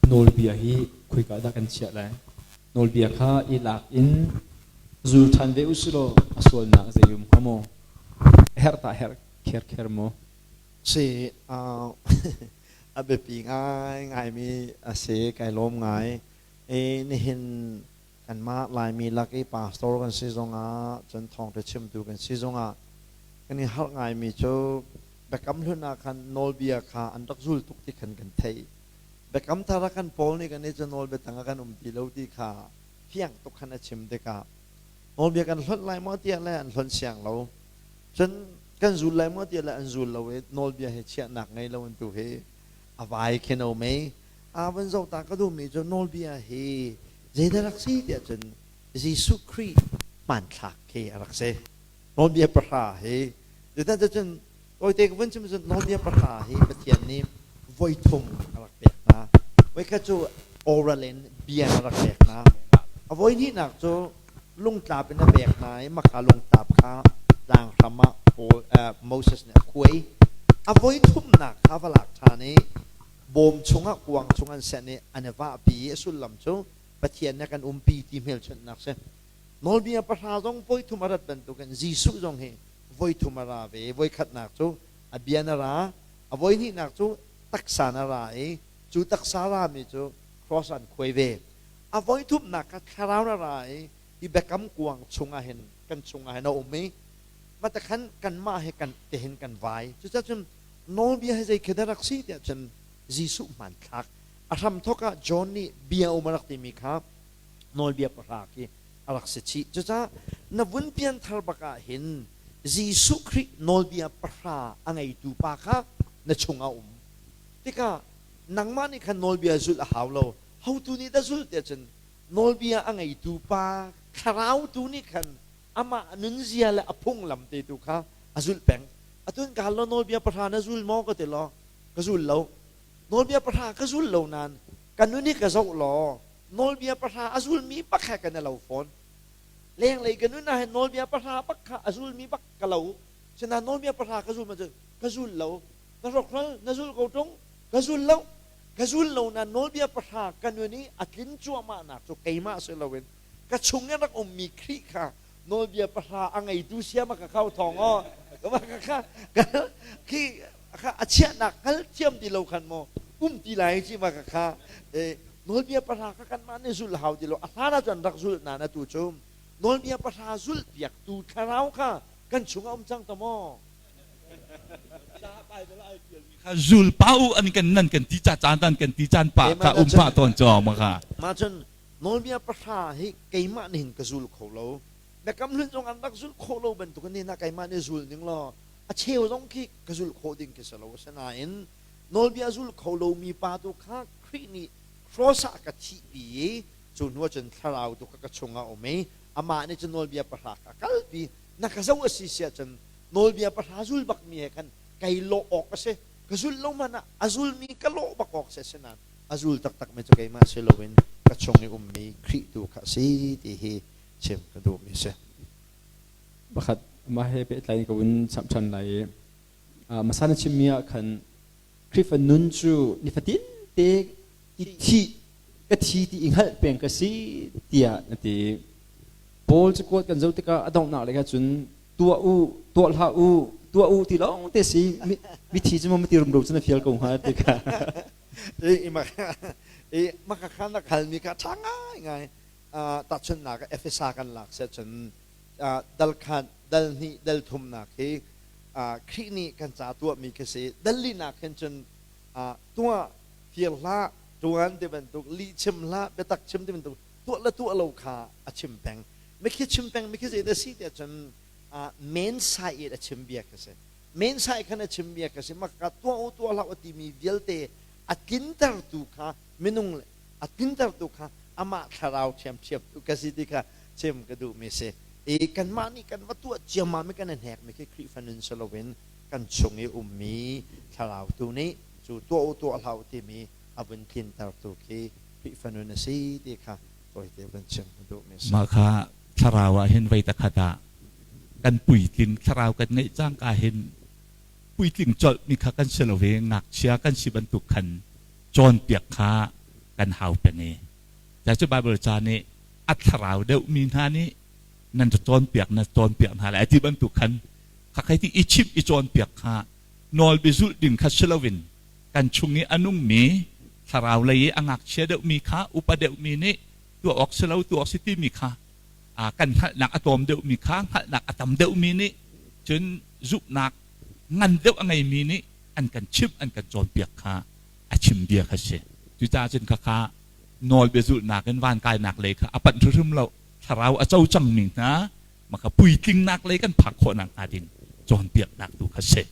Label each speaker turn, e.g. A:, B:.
A: Nawlbia hi khoika dah kan chiah lai? Nawlbia kha i lak in zul ṭhan ve usih law a sualnak zei um hnga maw? A herh tah herh kherkher maw?
B: Si, a biapi ngaingaimi a si. Kai lawm ngai. Nihin kanmah Laimi lak i pastor kan si zongah cun thawngṭha chimtu kan si zongah kan i harh ngaimi cu Biakam Hlun ah khan nawlbia kha an rak zul tuk ti khan kan theih. Biakam Thar ah khan Paul nih kan i cu nawlbia tang ah kan um ti lo ti kha fiang tuk khan a chim tikah nawlbia kan hlonh lai maw tiah le an hlonh siang lo. Cun kan zul lai maw tiah le an zul lo i nawlbia hi chiahnak ngei lo in tu hi a vai khin a um i a van zoh ta ka duhmi cu nawlbia hi zeidah rak si tiah cun Jesuh Khrih hmanthlak khi a rak si. Nawlbia pahra hi zeicahtiah cun tawite ka vun chim cun nawlbia pahra hi Pathian nih voi thum a rak pek hna. Voikhat cu oral in bia a rak pek hna. A voi hnihnak cu lungtlap in a pek hna i maka lungtlap kha tlanghram ah Paul, Moses nih a khuai. A voi thumnak kha va lak ṭhan i bawm chungah kuang chung an senh i an i vahpi i a sullam cu Pathian nih a kan umpi ti hmelchunhnak si. Nawlbia pahra zong voithum a rat bantukin Jesuh zong hi voithum a ra ve. Voikhatnak cu a bia na ra, a voihnihnak cu taksa na ra i cu taksa rami cu cross an khuai ve. A voithumnak kha thlarau na ra i hi biakam kuang chungah hin kan chungah hin a um i mata khan kanmah he kan tehin kan vai. Cucaah cun nawlbia hi zei khi dah rak si tiah cun Jesuh hmanthlak a hramthawk ah John nih bia um a rak timi kha nawlbia pahra khi a rak si chih. Cucaah na vun pianthar bak ah hin Jesuh Khrih nawlbia pahra a ngeitu pa kha na chungah um. Tikah nangmah nih khan nawlbia zulh a hau lo. Hotu nih dah zulh tiah cun nawlbia a ngeitu pa thlarau tu nih khan amah nunzia le a phunglam te tu kha a zulh peng. Atun ka hal law nawlbia pahra na zul maw ka ti law ka zul lo. Nawlbia pahra ka zul lo nain ka nun hi ka zoh law nawlbia pahra a zulmi bak he kan i lo fawn. Lenglei ka nun ah hin nawlbia pahra bak kha a zulmi bak ka lo. Sinain nawlbia pahra ka zul ma cun ka zul lo. Na hrokhral na zul ko ṭung ka zul lo. Ka zul lo nain nawlbia pahra ka nun i a tlin cuahmahnak cu keimah si loin ka chung in rak ummi Khrih kha nawlbia pahra a ngeitu siam a ka khau thawng aw ka khi kha a chiahnak hngal thiam ti lo khan maw um ti lai ci ma ka kha nawlbia pahra kha kanmah nih zulh hau ti lo a hlan ah cun rak zulh na na tu cu nawlbia pahra zulh piaktu thlarau kha kan chungah um cang ta maw
C: Zul pa u an kan nan kan ti ca caan tan kan ti caan pa ka um pa tawn cho ma kha
B: ma cun nawlbia pahra hi keimah nih hin ka zul kho lo. Biakam hlun zong an rak zulh khawh lo bantuk in na keimah nih zul ning law a cheu zong khi ka zulh khawh ding khi si lo. Asinain nawlbia zul kho lomi pa tu kha Khrih nih cross ah ka thihpi i cu hnu ah cun thlarau tu kha ka chungah um i amah nih cun nawlbia pahra kha kalpi na ka zoh a si siah cun nawlbia pahra zul bakmi he khan kai lawh awk a si. Ka zulh lo hmanh ah a zulmi ka lawh bak awk si asinain a zul taktakmi cu keimah si loin ka chung i ummi Khrih tu kha a si ti hi chim ka duhmi a si.
A: Pakhat mah he pehtlai in ka vun chap ṭhan lai i hmasa na chimmi ah khan Khrihfa nun cu nifatin te i thih ka thi ti i hngalh peng ka si tiah na ti. Paul cakuat kan zoh tikah a donghnak lei ah cun tuah u tuah hlah u tuah u ti lawng te si mithi cu maw mati rumro cu na fial ko hnga ti kha.
B: I maka kha na halmi kha ṭha ngaingai tahchunhnak Efesa kan lak seh cun dal khat dal hnih dal thumnak hi Khrih nih kan ca tuahmi khi si dal linak hin cun tuah fir hlah ṭuan ti bantuk lih chim hlah biatak chim ti bantuk tuah le tuah lo kha a chim peng mikhi chim peng mikhi zei dah si tiah cun men sai in a chim bia khi si men sai khan a chim bia khi si maka tuah u tuah hlah u timi vialte a tlintertu kha minung a tlintertu kha amah thlarau ṭhiamṭhiam tu ka si ti kha chim ka duhmi si i kanmah nih kan va tuah ciammam i kan i hnekmi khi Khrihfa nun si loin kan chung i ummi thlarau tu nih cu tuah u tuah hlah u timi a vun tlintertu khi Khrihfa nun a si ti kha tawite vun chim ka duhmi si.
C: Mah kha thlarau ah hin voi takhat ah kan puitling thlarau kan ngeih cangka hin puitling colh mi kha kan si lo ve ngakchia kan si bantuk khan cawnpiak kha Kan hau peng i. Ca cu Bible ca nih a thlarau deuhmi hna nih nan cawnpiak na cawnpiak hna lai ti bantuk khan khakhei ti i chimh i cawnpiak kha nawlbia zulh ding kha si loin kan chung i a nungmi thlarau lei i a ngakchia deuhmi kha upa deuhmi nih tuah awk si lo tuah awk si timi kha kan hngalhnak a tlawm deuhmi kha hngalhnak a tam deuhmi nih cun zumhnak ngan deuh a ngeimi nih an kan chimh an kan cawnpiak kha a chim bia kha si. Cucaah cun khakha nawlbia zulhnak in van kainak lei kha a panh hrimhrim lo. Thlarau a co cangmi hna maka puitlingnak lei kan phak khawhnak hnga ding cawnpiaknak tu kha si.